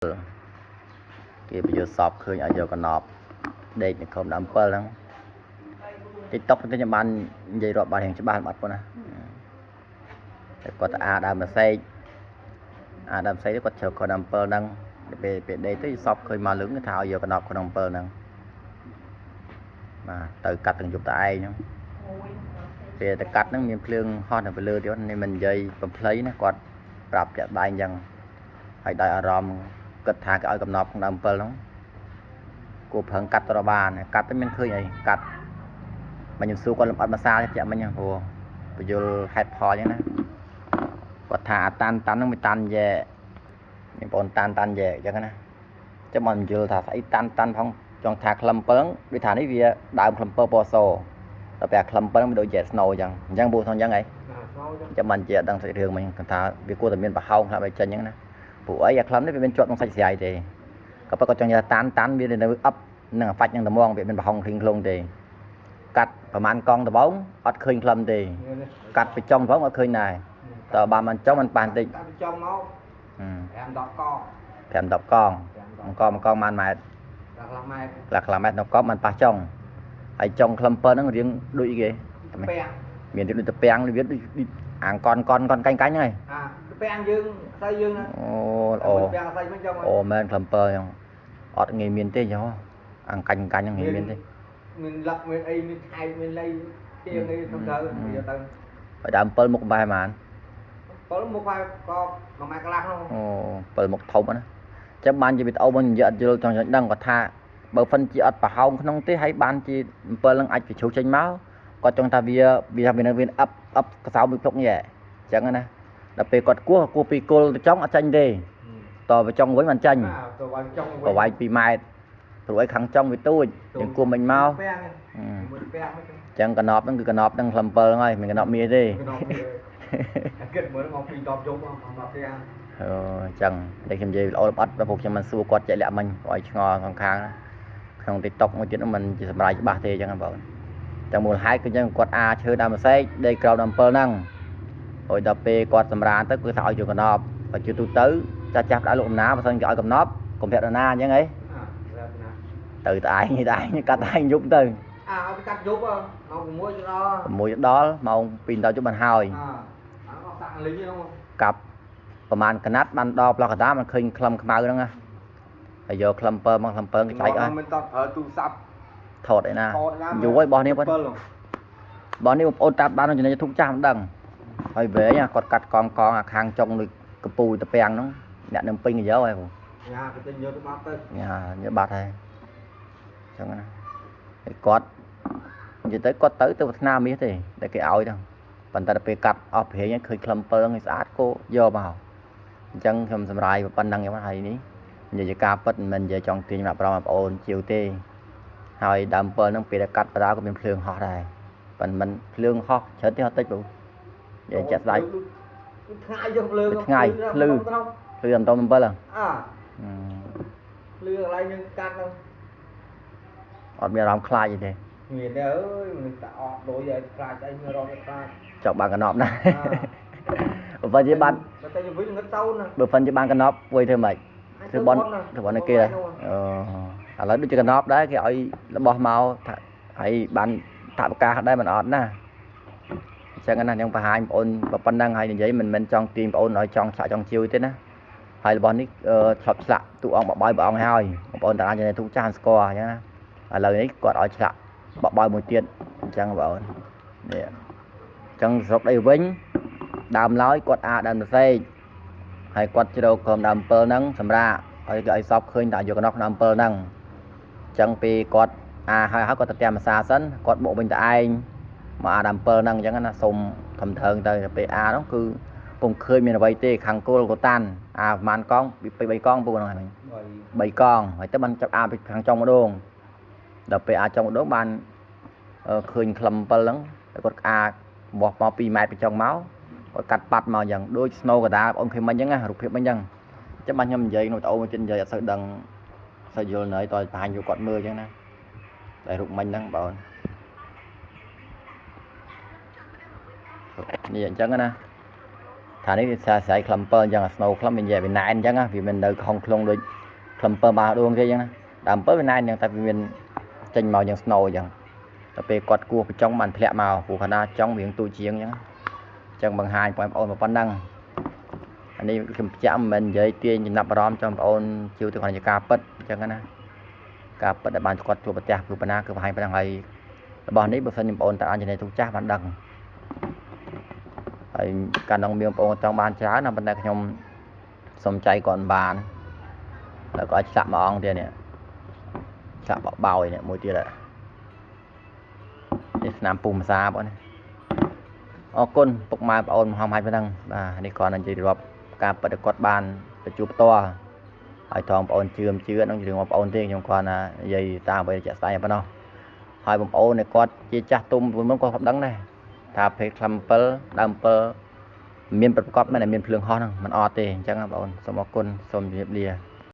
គេបញ្យល់សពឃើញឲ្យយកកណប់ដេកនៅក្រុមដើម7ហ្នឹង TikTok ទៅខ្ញុំបាននិយាយរាប់បានរៀងច្បាស់បាត់ប៉ុណ្ណាតែគាត់ទៅអាដើមម្សេកអាដើមម្សេកទៅគាត់ជ្រកក្រុមដើម7ហ្នឹងពេលពេលដេកទៅសពឃើញមកលឹងថាឲ្យយកកណប់ក្នុង7ហ្នឹងបាទទៅកាត់ទាំងយប់តែឯងហ្នឹងពេលទៅកាត់ហ្នឹងមានភ្លើងហោះនៅលើទៀតនេះមិននិយាយបំភ្លៃណាគាត់ប្រាប់ចាក់ដៃអញ្ចឹងហើយដោយអារម្មណ៍គិតថាគេឲ្យកំណប់ក្នុងដើម7ហ្នឹងគួរប្រឹងកាត់ទៅដល់បានកាត់ទៅមានឃើញអីកាត់មកខ្ញុំសួរគាត់លំអិតមួយសាចាក់មិញព្រោះបញ្យលហេតុផលអញ្ចឹងណាគាត់ថាអាតាន់តាន់ហ្នឹងមិនតាន់យ៉ែបងប្អូនតាន់តាន់យ៉ែអញ្ចឹងណាចាំមកបញ្យលថាស្អីតាន់តាន់ផងចង់ថាក្លឹម7ហ្នឹងដូចថានេះវាដើមក្លឹម7ពណ៌សដល់ពេលអាក្លឹម7ហ្នឹងវាដូចយ៉ែស្នូអញ្ចឹងអញ្ចឹងពួកថងអញ្ចឹងហីចាំបានជាអត់ដឹងសាច់រឿងមិញគាត់ថាវាគួរតែមានប្រហោងខ្លះឲ្យចេញអញ្ចឹងណាពួកអីអាក្លឹមនេះវាមានជាប់ក្នុងសាច់ស្រាយទេក៏ប៉ុន្តែគាត់ចង់និយាយថាតាន់តាន់វានៅអឹបនឹងអាហ្វាច់នឹងត្មងវាមានប្រហោងឃ្លីងឃ្លងទេកាត់ប្រហែលកង់ដបងអត់ឃើញក្លឹមទេកាត់ពីចុងដបងអត់ឃើញដែរតើបានមិនចុងมันប៉ះបន្តិច កាត់ពីចុងមក5 10កង 5 10កងអង្គមកងប៉ុន្មានម៉ែត្រ កន្លះម៉ែត្រ កន្លះម៉ែត្រនៅកងมันប៉ះចុងហើយចុងក្លឹម7ហ្នឹងរៀងដូចអីគេ ពាំង មានរៀងដូចតពាំងវាដូចអាងកនកនកនកាញ់កាញ់ហ្នឹងហើយ អាពាំងយើងស្អីយើង អូល្អ ពាំងស្អីមិនចឹង អូមែនក្លឹម7ហ្នឹងអត់ងាយមានទេយោអាងកាញ់កាញ់ហ្នឹងងាយមានទេ មានលឹកមានអីមានឆែកមានលៃទៀងអីទៅទៅយកទៅ ហើយដើម7មុខបែរហ្មង 7មុខហើយក៏1ម៉ែត្រកន្លះនោះ អូ7មុខធំណាចាំបានជាវីដេអូមកនិយាយអត់យល់ចង់ដឹងគាត់ថាបើហ្វិនជាអត់ប្រហោងក្នុងទេហើយបានជា7នឹងអាចគេជ្រុះចេញមកគាត់ចង់ថាវាវាថាវានៅវាអឹបអឹបកសោមួយភ្លុកនេះអញ្ចឹងណាដល់ពេលគាត់គោះគោះពីគល់ទៅចុងអត់ចេញទេតទៅចុងវិញមិនចេញ ទៅវាយចុងវិញ ប្រវែង2ម៉ែត្រព្រោះអីខាងចុងវាទូចយើងគោះមិញមក ពាំងមួយពាំង អញ្ចឹងកណប់ហ្នឹងគឺកណប់ហ្នឹងក្លឹម7ហ្នឹងហើយមិនកណប់មាសទេ កណប់មាសគិតមើលមក2 10យប់មកផ្ទះ អូអញ្ចឹងតែខ្ញុំនិយាយល្អលម្អិតដល់ពួកខ្ញុំមិនសួរគាត់ជាក់លាក់មិញឲ្យឆ្ងល់ខាងខាងក្នុង TikTok មួយទៀតនោះមិនជាសម្រាប់ច្បាស់ទេអញ្ចឹងបងតែមូលហេតុគឺអញ្ចឹងគាត់អាឈើដើមម្សេកដីក្រោមដើម7ហ្នឹងហើយដល់ពេលគាត់សម្រានទៅគឺថាឲ្យយកកណប់បើជឿទូទៅចាស់ចាស់ផ្ដៅលោកអំណាបើសិនគេឲ្យកណប់កុំប្រាប់ដល់ណាអញ្ចឹងហីទៅតែឯងតែឯងកាត់ឯងយប់ទៅ អាឲ្យកាត់យប់ម៉ោង6ទៅដល់ 6ដល់ម៉ោង2ដល់យប់បានហើយ អាអស់សាក់លីងហ្នឹង កាប់ប្រហែលកណាត់បានដល់ផ្លោះកតាมันឃើញក្លឹមខ្មៅហ្នឹងណាហើយយកក្លឹម7មកក្លឹម7គេចែកអស់ មិនតប្រើទូរស័ព្ទ ថតអីណាយូរហើយបោះនេះបងបោះនេះបងប្អូនតាមបានចំណេញធុកចាស់មិនដឹងហើយវែងគាត់កាត់កងកងអាខាងចុងដូចកពូតពាំងហ្នឹងអ្នកនឹងពេញគេយកហើយបង ញ៉ាគេទិញយកទៅបាត់ទៅ ញ៉ាយកបាត់ហើយអញ្ចឹងណាហើយគាត់និយាយទៅគាត់ទៅទៅប្រាថ្នាមាសទេដែលគេឲ្យហ្នឹងប៉ុន្តែដល់ពេលកាត់អស់ប្រេងឃើញក្លឹម7ហ្នឹងស្អាតគោយកមកអញ្ចឹងខ្ញុំសម្រាយប៉ុណ្ណឹងហ្នឹងហើយនេះនិយាយការពិតមិនមែននិយាយចង់ទាញសម្រាប់បងប្អូនជាវទេហើយដើម7ហ្នឹងពេលដែលកាត់បដាក៏មានភ្លើងហោះដែរប៉ុន្តែមិនភ្លើងហោះច្រើនទេហោះតិចបងនិយាយចាក់ស្ដាយ ថ្ងៃយើងភ្លើង ថ្ងៃភ្លឺភ្លឺអំត7ហ្នឹង អាភ្លឺកន្លែងយើងកាត់ហ្នឹង អត់មានអារម្មណ៍ខ្លាចអីទេ មានទេអើយមនុស្សតាអត់ដូចឲ្យខ្លាចអីមានអារម្មណ៍ខ្លាច ចង់បានកណប់ណាបើជាបាន បើតែវិញងឹតទៅណា បើហ្វិនជាបានកណប់វិញធ្វើម៉េចធ្វើបនធ្វើបនគេដែរអូឥឡូវដូចជាកណប់ដែរគេឲ្យរបស់មកថាហើយបានថវិកាដែរមិនអត់ណាអញ្ចឹងណាខ្ញុំបង្ហាញបងអូនប៉ុណ្ណឹងហើយនិយាយមិនមែនចង់ទាញបងអូនឲ្យចង់ឆ្លាក់ចង់ជាវទេណាហើយរបស់នេះឆ្លប់ឆ្លាក់ទូអង្គបបាយព្រះអង្គហើយបងប្អូនតារាចំណេះទូចាស់ស្គាល់អញ្ចឹងណាឥឡូវនេះគាត់ឲ្យឆ្លាក់បបាយមួយទៀតអញ្ចឹងបងអូននេះអញ្ចឹងស្រុកដីវិញដើមឡើយគាត់អាដើមសេកហើយគាត់ជ្រោកក្រុមដើម7ហ្នឹងសម្រាប់ឲ្យគេឲ្យសពឃើញថាយកកណោះដើម7ហ្នឹងអញ្ចឹងពេលគាត់អាហើយហើយគាត់ទៅតាមភាសាសិនគាត់បកវិញទៅឯងមកអាដើម7ហ្នឹងអញ្ចឹងណាសុំធំធើងទៅពេលអាហ្នឹងគឺពុំឃើញមានអ្វីទេខាងគោលក៏តាន់អាប្រហែលកង់ពី3កង់ពូហ្នឹង3កង់ហើយទៅបានចាប់អាពីខាងចុងម្ដងដល់ពេលអាចុងម្ដងបានឃើញក្លឹម7ហ្នឹងហើយគាត់អាបោះមក2ម៉ែត្រពីចុងមកគាត់កាត់ប៉ាត់មកអញ្ចឹងដូចស្នូកដាបងឃើញមិញអញ្ចឹងណារូបភាពមិញអញ្ចឹងអញ្ចឹងបានខ្ញុំនិយាយក្នុងវីដេអូមួយទៀតនិយាយអត់សូវដឹងសូវយល់នៅតើបង្ហាញយកគាត់មើលអញ្ចឹងណាតែរូបមិញហ្នឹងបងនេះអញ្ចឹងណា ថានេះវាស្រ័យក្លឹម7អញ្ចឹងអាស្នូក្លឹមវានិយាយវាណែនអញ្ចឹងណាវាមិននៅខំខ្លងដូចក្លឹម7បាដួងគេអញ្ចឹងណាដើម7វាណែនអញ្ចឹងតែវាមានចេញមកយ៉ាងស្នូអញ្ចឹងដល់ពេលគាត់គោះបញ្ចុងបានធ្លាក់មកព្រោះខណៈចុងវាងទូជាងអញ្ចឹងអញ្ចឹងបង្ហាញបងប្អូនប៉ុណ្ណឹងអានេះខ្ញុំបញ្ជាក់មិនមែននិយាយទាញចំណាប់អារម្មណ៍ចំបងប្អូនជឿទៅក្នុងការពិតអញ្ចឹងណាការពិតដែលបានគាត់ជួបប្រទះគឺប៉ុណ្ណាគឺបង្ហាញប៉ុណ្ណឹងហើយរបស់នេះបើសិនជាបងប្អូនតើអានចំណេះទូចាស់បានដឹងហើយកាលនោះមានបងប្អូនចង់បានច្រើនណាប៉ុន្តែខ្ញុំសុំចៃគាត់មិនបានហើយក៏ឲ្យឆ្លាក់មួយអង្គទៀតនេះឆ្លាក់បបោយនេះមួយទៀតនេះស្នាមពុះភាសាបងនេះអរគុណពុកម៉ែបងប្អូនមហំហាច់ប៉ុណ្ណឹងបាទនេះគាត់នឹងនិយាយរាប់ការពិតដែលគាត់បានទៅជួបផ្ទាល់ហើយថងបងប្អូនជឿមិនជឿនឹងរឿងបងប្អូនទេខ្ញុំគាត់ណានិយាយតាមអ្វីជាក់ស្ដែងប៉ុណ្ណោះហើយបងប្អូននេះគាត់ជាចាស់ទុំមុនគាត់ដឹងដែរថាភេទក្លឹម7ដើម7មានប្រកបមែនតែមានភ្លើងហោះហ្នឹងមិនអត់ទេអញ្ចឹងបងប្អូនសូមអរគុណសូមជម្រាបលា។